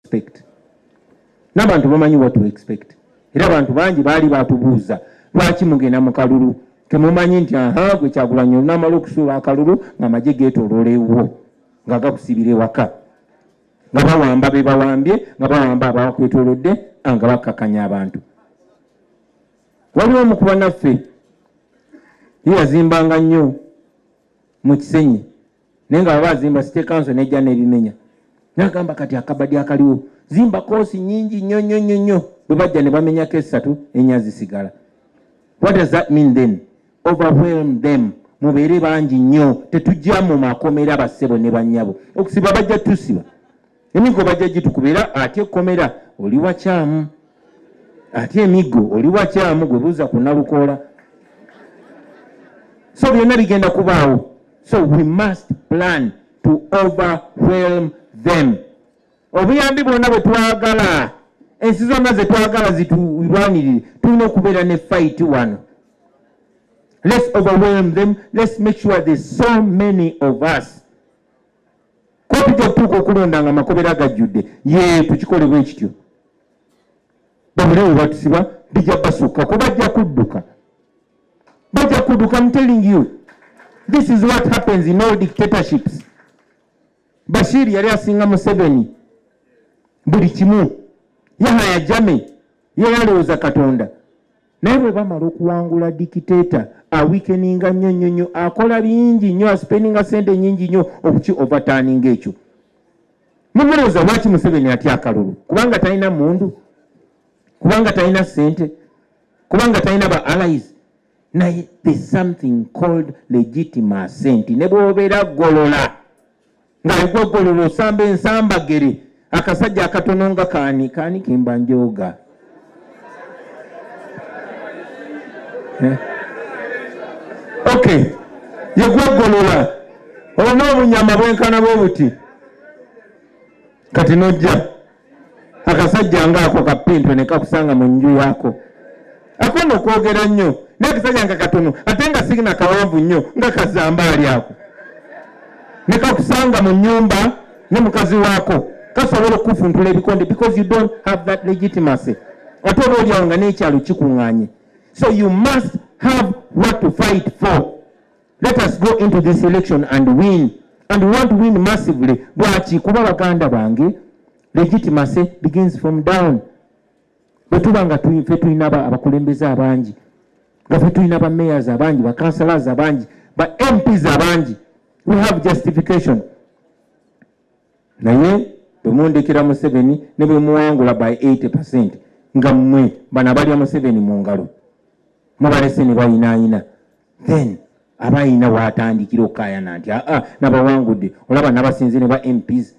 Expect. N'abantu bamanyi what to expect. Era abantu bangi baali batubuuza, lwaki mugenda mu kalulu? Temumanyi nti aha gwe Kyagulanyi onaamala okusuula akalulu ng'amagye geetooloola ewuwo, nga gakusibira ewaka, nga bawamba be bawambye, nga bawamba abakwetoolodde, nga bakkakanya abantu. Waliwo omu ku bannaffe ye yazimbanga nnyo mu Kisenyi, naye nga baba azimba City Council n'ejja n'ebimenya. N'agamba kati akabadi akaliwo, zimba koosi nnyingi nnyo nnyo nnyo nnyo, bwe bajja ne bamenyako esatu, ennya zisigala. What does that mean then? Overwhelm them. Mubeere bangi nnyo, tetujja mu makomera bassebo ne bannyabo. Okusiba bajja tusiba, emiggo bajja gitukuba, era ate ekkomera oli wakyamu, ate emiggo oli wakyamu, gwe buuza ku Nalukoola. So byonna bigenda kubaawo. So we must plan to overwhelm them. Obuyambi bwonna bwe twagala, ensi zonna ze twagala zitulwanirire, tulina okubeera ne fight wano. Let's overwhelm them. Let's make sure there's so many of us. Kuba tujja kutuuka okulonda nga amakobera gajjudde, ye tukikole bwe kityo. Babule bwe batusiba bijja basukkako, bajja kudduka. Bajja kudduka, I'm telling you. This is what happens in all dictatorships. Bashir yali asinga Museveni buli kimu. Yahaya Jammeh ye yalowooza Katonda. Naye bwe bamala okuwangula dictator, aweakeninga nnyo nnyo nnyo, akola bingi nnyo, aspendinga ssente nnyingi nnyo okuki overturninga ekyo. Mumulowooza lwaki Museveni atya akalulu? Kubanga talina mmundu, kubanga talina ssente, kubanga talina ba allies. Naye there's something called legitimacy nti ne bw'obeera golola, nga gwe golola osamba ensambagere, akasajja akatono nga kaani, kaani kemba njoga. Okay, ye gwe golola, olina obunyama bwenkana bwe buti, kati nojja akasajja ngaako kapinto ne kakusanga mu nju yaako. Akono okwogera nnyo, naye akasajja nga katono, ate nga sigina kawanvu nnyo, nga kazambaali ako. Ne kakusanga mu nnyumba ne mukazi waako, kasobola okukufuntula ebikonde because you don't have that legitimacy. Ate oba oli awo nga n'ekyalo kikuŋŋaanye. So you must have what to fight for. Let us go into this election and win. And we want to win massively. Lwaki? Kuba baganda bange, legitimacy begins from down. Bwe tuba nga ffe tulina abakulembeze abangi, nga ffe tulina ba mayors abangi, ba councillors abangi, ba MPs abangi, we have justification. Naye bwe mundekera Museveni ne bwe muwangula by 80%, nga mmwe bano abalya Museveni mu ngalo mubalese ne bayinaayina, then abayina waatandikira okukaayana nti aa nabawangudde, olaba nabasinze ne ba MPs.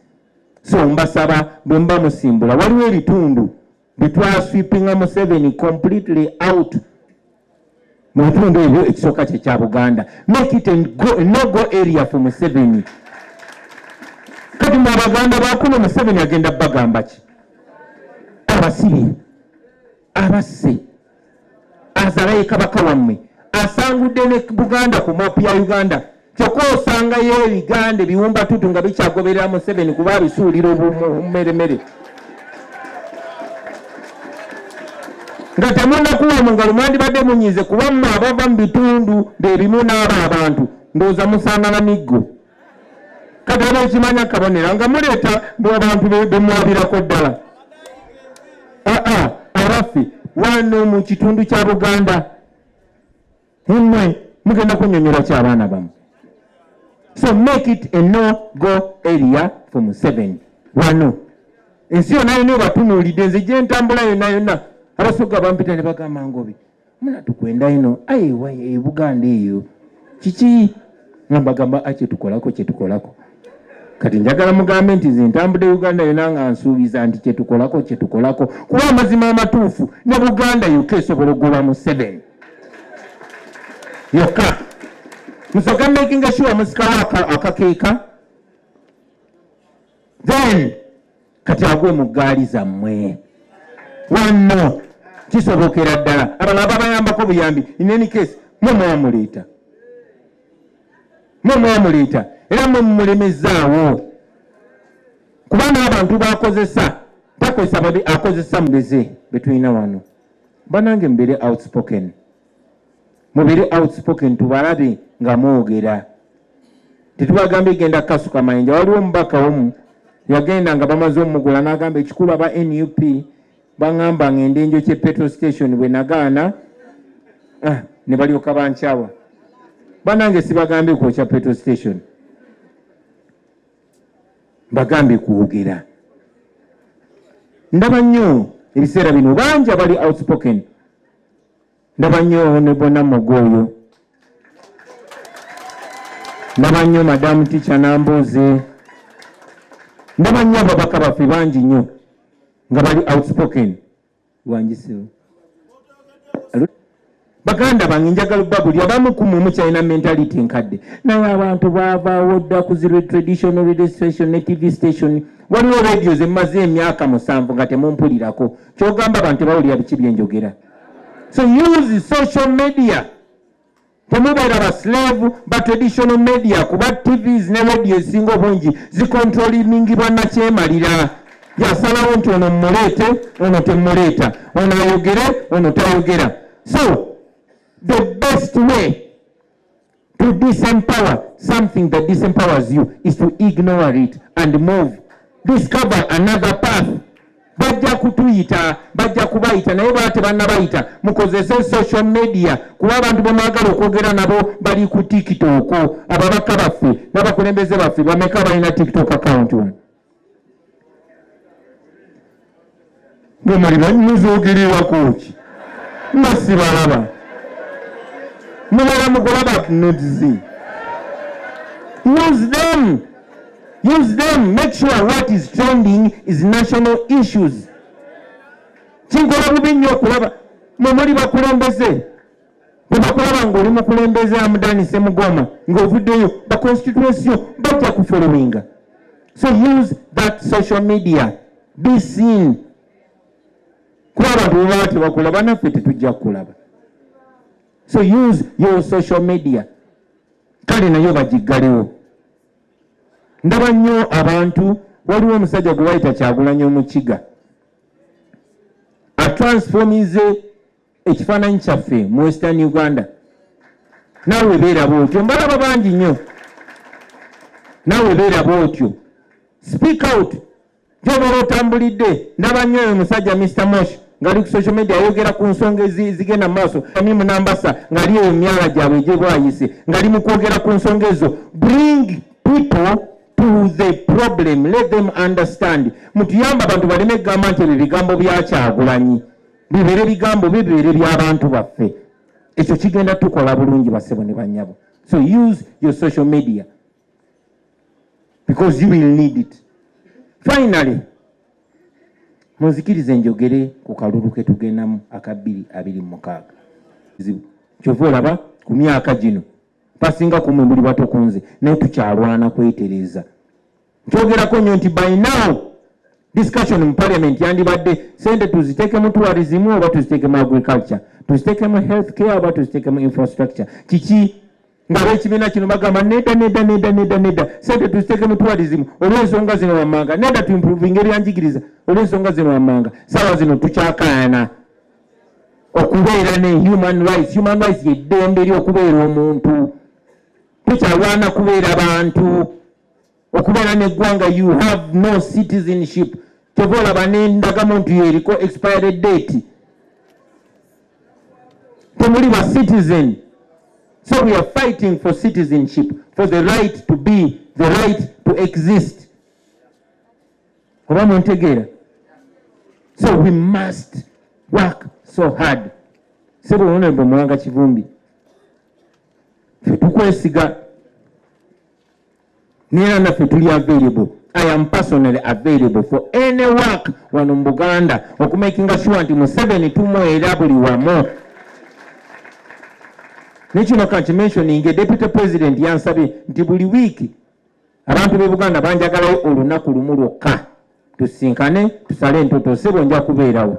So mbasaba bwe muba musimbula, waliwo ebitundu bwe twasweepinga Museveni completely out. Mu bitundu ebyo ekisooka kye kya Buganda. Make it a no-go area for Museveni. Kati mwe Abaganda bakuno Museveni agenda bagamba ki? Abasibye, abasse, azalaye kabaka wammwe, asangudde ne Buganda ku maapu ya Uganda. Kyokka osangayo ebiganda ebiwumbatutu nga bikyagoberera Museveni kuba abisuulira obumeremere. Nga temunnakuwa mu ngalo mwandibadde munyiize kuba mmwe abava mu bitundu be bimu n'abo abantu ndowooza musanga na miggo. Kati ab'ekimanya kabonera nga muleeta abantu be mwabirako ddala. Aa, abaffe wano mu kitundu kya Buganda mmwe mugenda kunnyonnyola ki abaana bammwe? So make it a no-go area for Museveni. Wano ensi yonna yonna ebatunuulidde, nze gye ntambula yonna yonna Abasoga bampita ne bagamba Ngobi muna tukwenda ino aye e Buganda eyo kiki? Nga mbagamba a kyetukolako kyetukolako. Kati njagala mugambe nti nze ntambudde Uganda yonna nga nsuubiza nti kyetukolako kyetukolako, kuba amazima amatuufu ne Buganda yokka esobola okugoba Museveni yokka. Musooka making sure musikawo akakeeka, then kati agwe mu ggaali zammwe. Wano kisobokera ddala abalala babayambako buyambi. In any case mwe mwamuleeta, mwe mwamuleeta era mwe mumulemezaawo, kuba n'abantu bakozesa Tannakozesa babi, akozesa mbeze betulina wano. Banange mubeere outspoken, mubeere outspoken, tubalabe nga mwogera. Tetubagambye genda kasuka mayinja. Waliwo omubaka omu yagenda nga bamaze omugula n'agamba ekikulu aba NUP baŋŋamba ngende njokye petrol station, bwe nagaana ne balyoka bankyawa. Banange sibagambye kwokya petrol station, mbagambye kwogera. Ndaba nnyo ebiseera bino bangi abali outspoken. Ndaba nnyo ne Bonna Mugo oyo, ndaba nnyo Madamu Ticha Nambuze, ndaba nnyo ababaka baffe bangi nnyo nga bali outspoken. Wanjisibo baganda bange, njagala babuli abamu ku mmwe mukyalina mentality enkadde, naye abantu baavaawo dda ku zero traditional radio station ne TV station. Waliwo radio zemmaze emyaka 7 nga temumpulirako. Kyogamba abantu tebawulira biki byenjogera. So use social media, temubeera ba slave ba traditional media, kuba TVs ne radio ezisinga obungi zicontrolingibwa nakyemalira. Yasalawo nti ono mmuleete, ono temuleeta, ono ayogere, ono tayogera. So the best way to disempower something that disempowers you is to ignore it and move, discover another path. Bajja kutuyita, bajja kubayita, naye baba tebannabayita mukozese social media, kuba abantu bemwagala okwogera nabo bali ku TikTok. Ababaka baffe n'abakulembeze baffe bameka balina TikTok account wano? Mwe muzogererwako ki nga sibalaba? Mubeera mukulaba nudes. Use them, use them. Make sure what is trending is national issues. Kinkola bubi nnyo okulaba mwe muli bakulembeze, bwe bakulaba ng'oli mukulembeze Hamudani Semugoma ng'ovuddeyo, ba constituency yo bajja kufollowinga. So use that social media, be seen, kuba abantu bwe baba tebakulaba naffe tetujja kukulaba. So use your social media. Kale nayo bagiggalewo. Ndaba nnyo abantu, waliwo omusajja gwe bayita Kyagulanyi Omukiga, atransformize ekifaananyi kyaffe mu Western Uganda. Naawe beera bwotyo, mbalaba bangi nnyo, naawe beera bwotyo, speak out gyobeera otambulidde. Ndaba nnyo oyo omusajja Mr Mosh ng'ali ku social media ayogera ku nsonga ezigenda mu maaso. Amimu Nambasa ng'ali eyo myala gyabwe egyebwayise ng'ali mu kwogera ku nsonga ezo. Bring people to the problem, let them understand. Mutuyamba abantu baleme kugamba nti ebyo bigambo bya Kyagulanyi, bibeere bigambo bibeere by'abantu baffe. Ekyo kigenda tukola bulungi, basebo ne bannyabo. So use your social media because you will need it. Finally, munzikirize njogere ku kalulu ke tugendamu aka 2026. Kyova olaba ku myaka gino basinga kumwe muli bato kunze, naye tukyalwana kwetereza. Nkyogerako nnyo nti by now discussion mu parliament yandibadde sente tuziteekemu tourism oba tuziteekemu agriculture, tuziteekemu health care oba tuziteekemu infrastructure. Kiki ng'ab'ekibiina kino bagamba nedda, nedda, nedda, nedda, nedda, sente tuziteekemu tourism olw'ensonga zino wammanga, nedda, tuimprovinga ebyanjigiriza olw'ensonga zino wammanga. Saawa zino tukyakaana okubeera ne human rights. Human rights yeddembe ly'okubeera omuntu. Tukyalwana kubeera bantu, okubeera n'eggwanga. You have no citizenship. Kyova olaba n'endagamuntu yo eriko expired date, temuli ba citizen. So we are fighting for citizenship, for the right to be, the right to exist. Oba muntegeera? So we must work so hard. Sebo Honorable Muwanga Kivumbi, ffe tukwesiga, neera naffe tuli available. I am personally available for any work wano mu Buganda okumakinga sure nti Museveni tumwera buli wamu. Nekino kankimentioninge, Deputy President yansabye nti buli wiiki abantu b'e Buganda banjagalayo olunaku lumu lwokka tusinkane tusale entoto. Sebo, nja kubeerawo,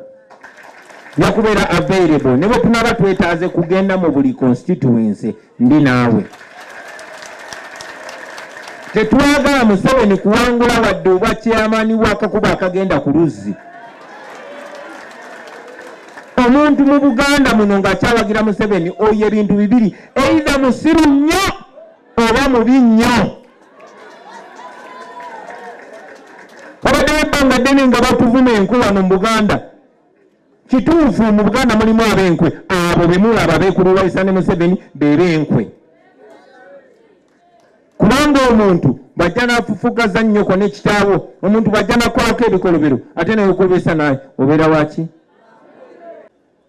nja kubeera available, ne bwe tunaaba twetaaze kugenda mu buli constituency, ndi naawe. Tetwagala Museveni kuwangula wadde obwa chairman bwakakuba akagenda ku luzzi. Omuntu mu Buganda muno ng'akyawagira Museveni oyo ebintu bibiri, either musiru nnyo oba mubi nnyo. Babaddewo ebbanga ddene nga batuvuma enkwe wano mu Buganda. Kituufu mu Buganda mulimu ab'enkwe, abo be mulaba beekululwayisa ne Museveni be b'enkwe. Kubanga omuntu bw'ajja n'afufugaza nnyoko ne kitaawo, omuntu bw'ajja n'akolako ebikolobero ate neweekulubisa naye obeera waki?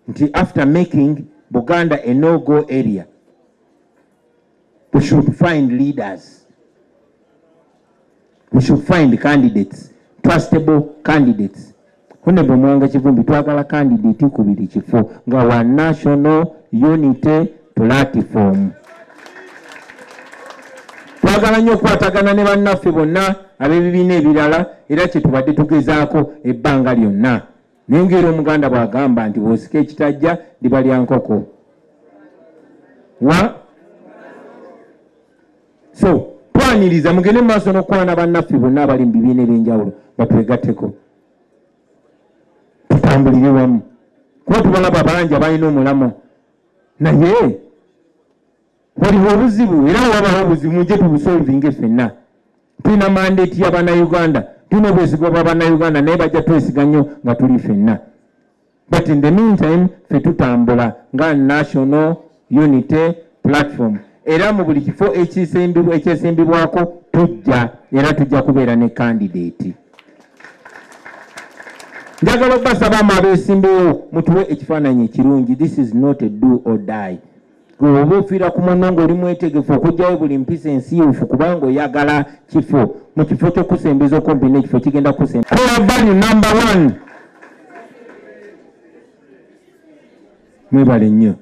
Nti after making Buganda a no-go area, we should find leaders. We should find candidates, trustable candidates. Honorable Muwanga Kivumbi, twagala candidate ku buli kifo nga wa National Unity Platform. Twagala nnyo okukwatagana ne bannaffe bonna ab'ebibiina ebirala, era kye tubadde tugezaako ebbanga lyonna. Naye ng'era Omuganda bw'agamba nti bw'osika ekitajja liba lya nkoko. Wa? So twaniriza mugende mu maaso n'okukwana bannaffe bonna abali mu bibiina ebyenjawulo batwegatteko, tutambulire wamu, kuba tubalaba bangi abalina omulamwa, naye waliwo obuzibu, era wabawo obuzibu mujje tubusolvinge ffenna. Tulina mandate y'Abannayuganda, tulina obwesigwa bw'Abannayuganda, naye bajja twesiga nnyo nga tuli ffenna. But in the meantime ffe tutambula nga National Unity Platform, era mu buli kifo ekyesimbibwako tujja, era tujja kubeera ne candidate. Njagala okubasaba abeesimbewo mutuwe ekifaananyi ekirungi. This is not a do or die. Oba ofiira ku munno ng'oli mwetegefu okuggyayo buli mpisa ensiiwufu kubanga oyagala kifo, mu kifo ky'okusembeza okumpi n'ekifo kigenda kusemba. Core value number one. Mwebale nnyo.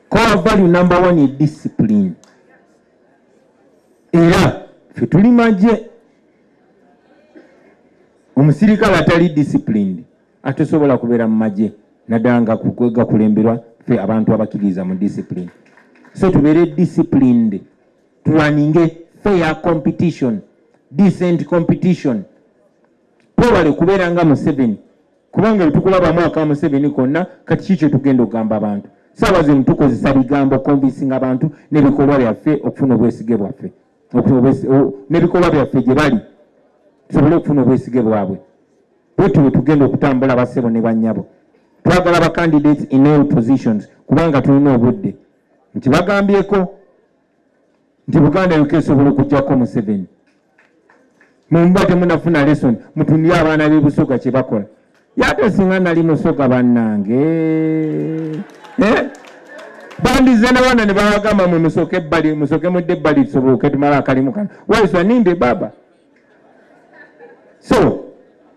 Core value number one is discipline. Era ffe tuli magye. Omusirikale atali disciplined atosobola kubeera mu magye, naddala nga gakulemberwa ffe abantu abakkiririza mu discipline. So tubeere disciplined, tulwaninge fair competition, decent competition. Twewale kubeera nga Museveni, kubanga bwe aka Museveni konna kati ki kye tugenda okugamba abantu? Saawa zino tukozesa bigambo convincing abantu n'ebikolwa byaffe okufuna obwesige bwaffe, n'ebikolwa byaffe gye bali tusobole okufuna obwesige bwabwe. Bwetyo bwe tugenda okutambula bassebo ne bannyabo. Twagala ba candidates in all positions kubanga tulina obudde. Nti bagambyeko nti Buganda yokka esobola okuggyako Museveni. Mumba temunafuna lesson, mutunire abaana b'e Busoga kye bakola. Yate singa nali Musoga bannange. Bandize n'abaana ne babagamba mwe musooke ebbali, musooke mudde ebbali tusoboke tumale akalimu kano. Waiswa nimbe baba. So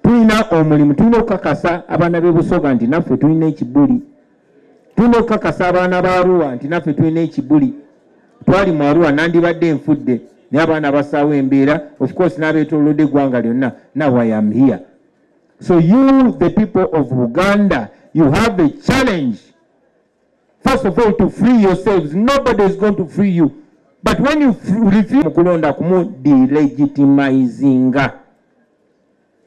tulina omulimu, tulina okukakasa abaana b'e Busoga nti naffe tulina ekibuli. Tulina okukakasa abaana ba Arua nti naffe tulina ekibuli. Twali mu Arua nandibadde nfudde, naye abaana basaawo embeera, of course n'abeetoolodde eggwanga lyonna. Now I am here. So you, the people of Uganda, you have a challenge. First of all, to free yourselves. Nobody is going to free you. But when you refuse kulonda kumu delegitimizinga.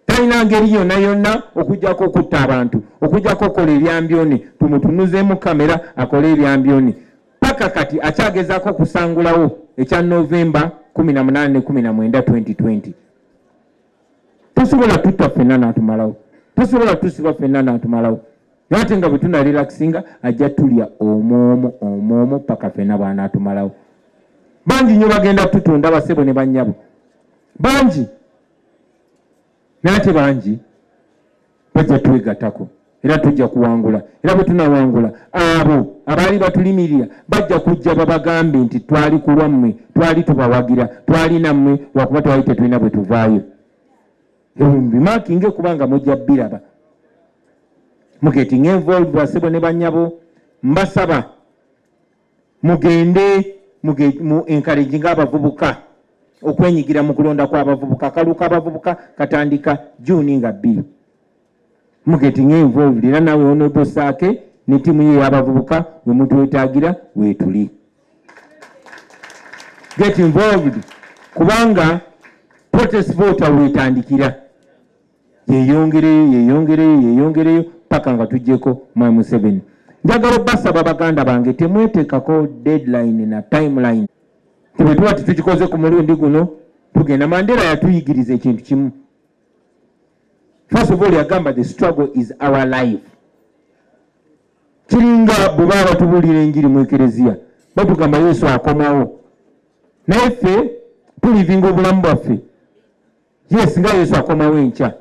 Talina ngeri yonna yonna okuggyako okutta abantu, okuggyako okukola ebyambyone, tumutunuzeemu kamera akole ebyambyone. Paka kati akyagezaako okusangulawo ekya November 18 ne 19 2020. Tosobola tutta ffenna n'atumalawo, tosobola tusiba ffenna n'atumalawo. Naye ate nga bwe tuna relaxinga ajja tulya omwomo omwomo paka ffenna bw'anaatumalawo. Bangi nnyo bagenda tutunda bassebo ne bannyabo, bangi, naye ate bangi bajja twegattako era tujja kuwangula. Era bwe tunawangula abo abaali batulimirira bajja kujja babagambe nti twali ku lwammwe, twali tubawagira, twali nammwe, lwakuba twali tetulina bwe tuvaayo. Bimakinge kubanga mujja biraba. Mugetting involved basebo ne bannyabo, mbasaba mugende mu encouraging abavubuka okwenyigira mu kulonda kw'abavubuka. Akaluka abavubuka katandika June nga 2. Mugetting involved era nawe Honorable Saake ne ttiimu ye y'abavubuka we mutwetaagira weetuli. Get involved kubanga protest voter weetandikira, yeeyongereyo yeeyongereyo yeeyongereyo paka nga tuggyeko Mwami Museveni. Njagala obbasaba baganda bange, temweteekako deadline na timeline. Tebwe tuba tetukikoze ku mulundi guno, tugenda. Mandela yatuyigiriza ekintu kimu. First of all, yagamba the struggle is our life. Kiringa bwe baba batubuulira enjiri mu ekereziya, batugamba Yesu akomawo, naye ffe tulivinga obulamu bwaffe. Yes, nga Yesu akomawo enkya,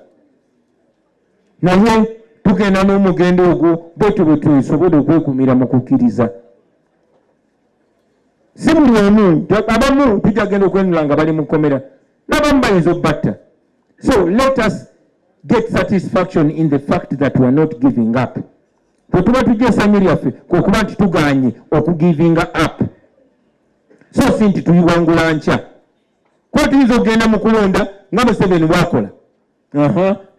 naye tugenda n'omugendo ogwo bwetyo bwe tusobole okwekumira mu kukkiriza. Si buli omu, abamu tujja genda okwenula nga bali mu kkomera, n'abamu bayinza obbatta. So let us get satisfaction in the fact that we are not giving up. Bwe tuba tujja essanyu lyaffe kwe kuba nti tuganye okugivinga up, so si nti tuyiwangula nkya. Kuba tuyinza okugenda mu kulonda nga Museveni bw'akola,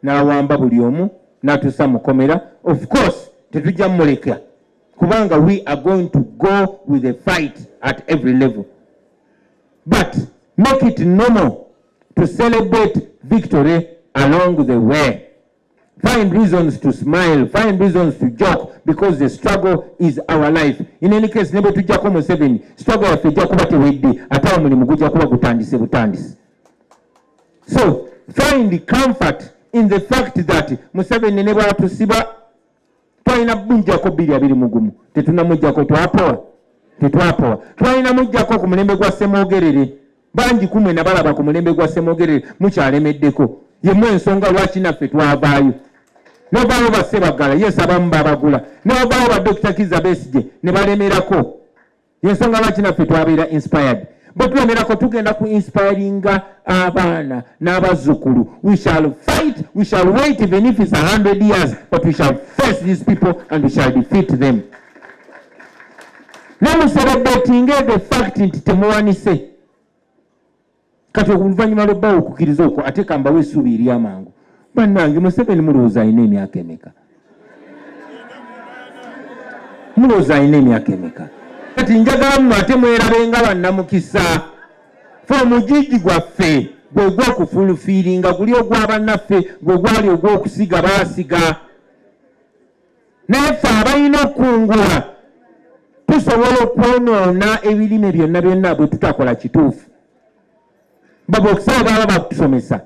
n'awamba buli omu n'atuusa mu kkomera. Of course tetujja mumuleka, kubanga we are going to go with a fight at every level. But make it normal to celebrate victory along the way. Find reasons to smile, find reasons to joke, because the struggle is our life. In any case, ne bwe tujjako Museveni, struggle yaffe ejja kuba tewedde, ate omulimu gujja kuba gutandise butandise. So find comfort in the fact that Museveni ne bw'atusiba, twalina mujjako 2021, tetunnamuggyako, twapowa, tetwapowa. Twalina mujjako ku mulembe gwa Ssemwogerere, bangi kumwe nabalaba ku mulembe gwa Ssemwogerere mukyalemeddeko. Yemu ensonga lwaki naffe twavaayo. Novaayo ba Ssebaggala, yes, abamu babagula. Novaayo ba Dr. Kizza Besigye ne balemerako. Yensonga lwaki naffe twabeera inspired. Bwe tulemerako tugenda ku inspiringa abaana n'abazzukulu. We shall fight, we shall wait even if it's 100 years, but we shall face these people and we shall defeat them. Nemucelebratinge the fact nti temuwanise. Kati oluvannyuma lw'obbawo okukkiriza okwo, ate kambawo essuubi ery'amangu. Bannange, Museveni mulowooza alina emyaka emeka? Mulowooza alina emyaka emeka? Kati njagala mmwe ate mwerabe nga bannamukisa. Fe omugigi gwaffe gwe gw'okufulfiiringa guli ogwa bannaffe, gwe gwali ogw'okusiga baasiga. Naye ffe abalina okukungula tusobola okwonoona ebirime byonna byonna bwe tutakola kituufu. Baba okusaba baba bakutusomesa.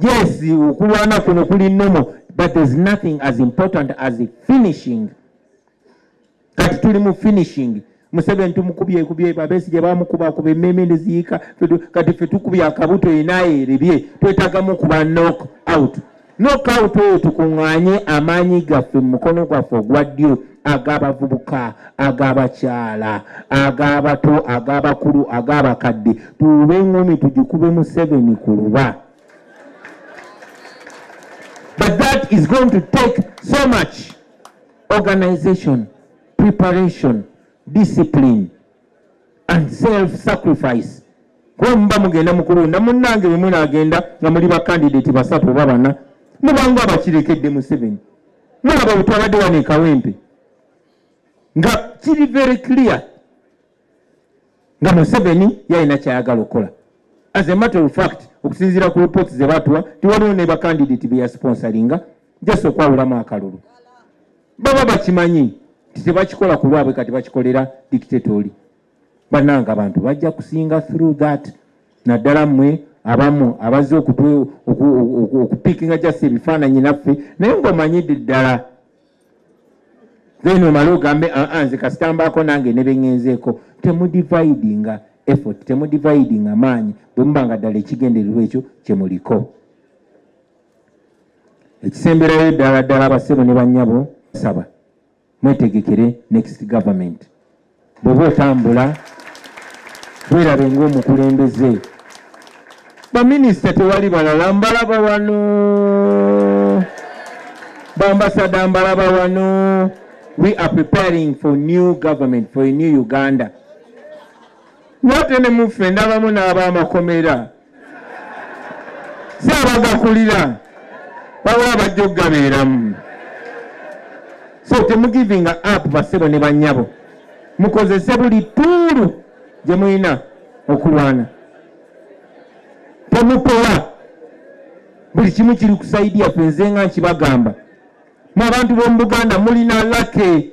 Yes, okulwana kuno kuli normal, but there's nothing as important as the finishing. Kati tuli mu finishing. Museveni tumukubye kubye, Babesigye bamukuba kuba emmeme ne ziyiika, kati ffe tukubye akabuto enayerebye, twetagamu kuba knock out. Knock out oyo tukuŋŋaanye amaanyi gaffe mu mukono gwaffe ogwa ddyo, ag'abavubuka, ag'abakyala, ag'abato, ag'abakulu, ag'abakadde, tuwube eŋŋumi tugikube Museveni ku luba. But that is going to take so much organization, preparation, discipline, and self-sacrifice. Kuba muba mugenda mu kulonda, munnange bwe munaagenda nga muli ba candidate basatu oba bana, mubanga abakirekedde Museveni. Mulaba bwe twabadde wano e Kawempe, nga kiri very clear nga Museveni yalina ky'ayagala okukola. As a matter of fact, okusinziira ku reports ze batuwa, tiwaliwo ne ba candidate be yasponsoringa just okwawulamu akalulu. Baba bakimanyi nti tebakikola ku lwabwe, kati bakikolera dictator oli. Bannange, abantu bajja kusinga through that, naddala mmwe abamu abazze okupiikinga just ebifaananyi naffe, naye ng'omanyidde ddala. Then omale ogambe, "Aa, nze kasita mbaako nange ne beŋŋenzeeko." Temudividinga effort, temudividinga amaanyi bwe muba nga ddala ekigendererwa ekyo kye muliko. Ekisemberayo ddala ddala, abassebo ne bannyabo, saba mwetegekere next government. Bw'oba otambula weerabe ng'omukulembeze. Baminisita tewali balala, mbalaba wano, bambasada mbalaba wano. We are preparing for new government, for a new Uganda. Wate ne muffe ndabamu n'ab'amakomera, si abagakulira, wabula abajja okugabeeramu. So temugivinga up, bassebo ne bannyabo, mukozese buli tool gye mulina okulwana. Temupowa, buli kimu kiri ku side yaffe. Nze nga nkibagamba, Mu abantu b'omu Buganda mulina lake,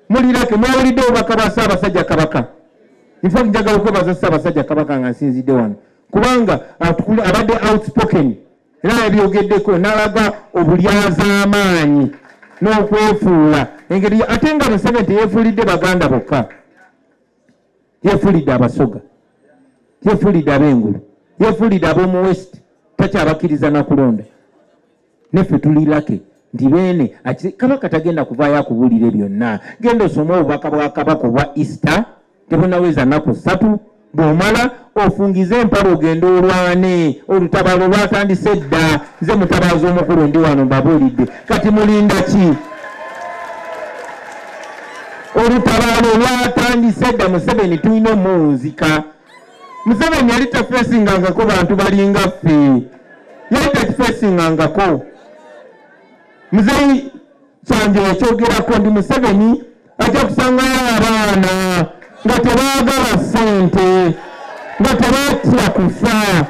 muli lake, mwawulidde obubaka bwa Ssaabasajja Kabaka. In fact, njagala okwebaza Ssaabasajja Kabaka nga nsinzidde wano, kubanga abadde outspoken era yabyogeddeko n'alaga obulyazaamaanyi n'okwefuula engeri, ate nga Museveni teyeefuulidde Baganda bokka, yeefuulidde Abasoga, yeefuulidde Ab'engulu, yeefuulidde ab'omu West, takyabakkiriza na kulonda. Neffe tuli lake nti beene Kabaka tagenda kuvaayo akubuulire byonna. Genda osome obubaka bwa Kabaka obwa Easter, tebunaweza nnaku 3, bw'omala ofungize empalo ogende olwane olutabaalo lwatandise dda. Nze mutabaazi omukulu ndi wano mbabuulidde, kati mulinda ki? Olutabaalo lwatandise dda. Museveni tulina omuwunzika. Museveni yali tafeesingangako bantu balinga ffe, yali takifeesingangako. Muzeeyi Kyanjo yakyogerako ndi Museveni ajja kusangayo abaana nga tebaagala ssente, nga tebatya kufa,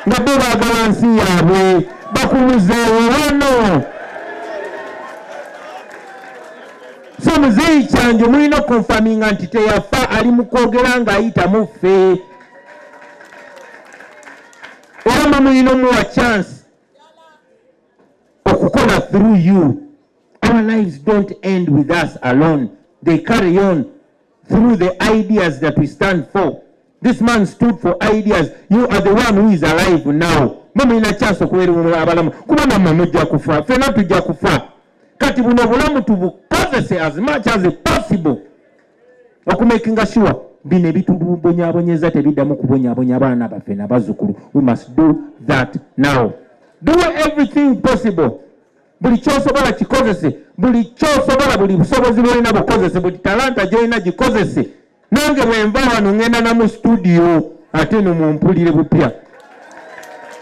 nga bo baagala nsi yaabwe, bakumuzeewo wano. So Muzeeyi Kyanjo mulina okonfaminga nti teyafa, ali mu kwogera ng'ayita mu ffe. Era mwe mulina omuwa chance okukola through you. Our lives don't end with us alone. They carry on through the ideas that we stand for. This man stood for ideas. You are the one who is alive now. Mwe mulina chance okubeera abalamu, kuba nammwe mujja kufa, ffenna tujja kufa. Kati buno obulamu tubukozese as much as possible okumakinga sure bino ebitubonyaabonyeza tebiddamu kubonyaabonya abaana baffe n'abazzukulu. We must do that now. Do everything possible. Buli kyosobola kikozese, buli kyosobola, buli busobozi bw'olina bukozese, buli talanta gy'olina gikozese. Nange bwe nva wano ngenda na mu studio ate no mumpulire bupya.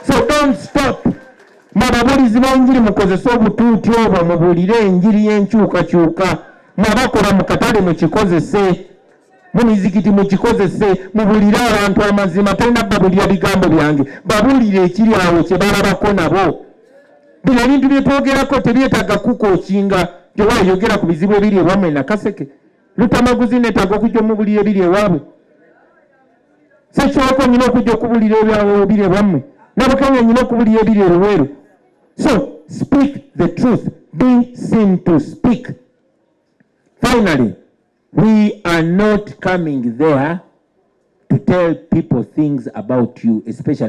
So don't stop. Mwe ababuulizi b'enjiri mukozese obutuuti obwo, mubuulire enjiri y'enkyukakyuka. Mwe abakola mu katale mukikozese, mu mizikiti mukikozese, mubuulire abantu amazima. Tolina babulira bigambo byange, babuulire ekiri awo kye balabako nabo. Bino ebintu bye twogerako tebyetaaga kukookinga. Tewayogera ku bizibu ebiri ewammwe Nakaseke. Lutamaguzi neetaaga okujja omubulira ebiri ewaabwe. Ssekiwoko nyina okujja okubulira ebiri ewammwe. Nabukenya nyina okubulira ebiri eruweru. So speak the truth. Be seen to speak. Finally, we are not coming there to tell people things about you, especially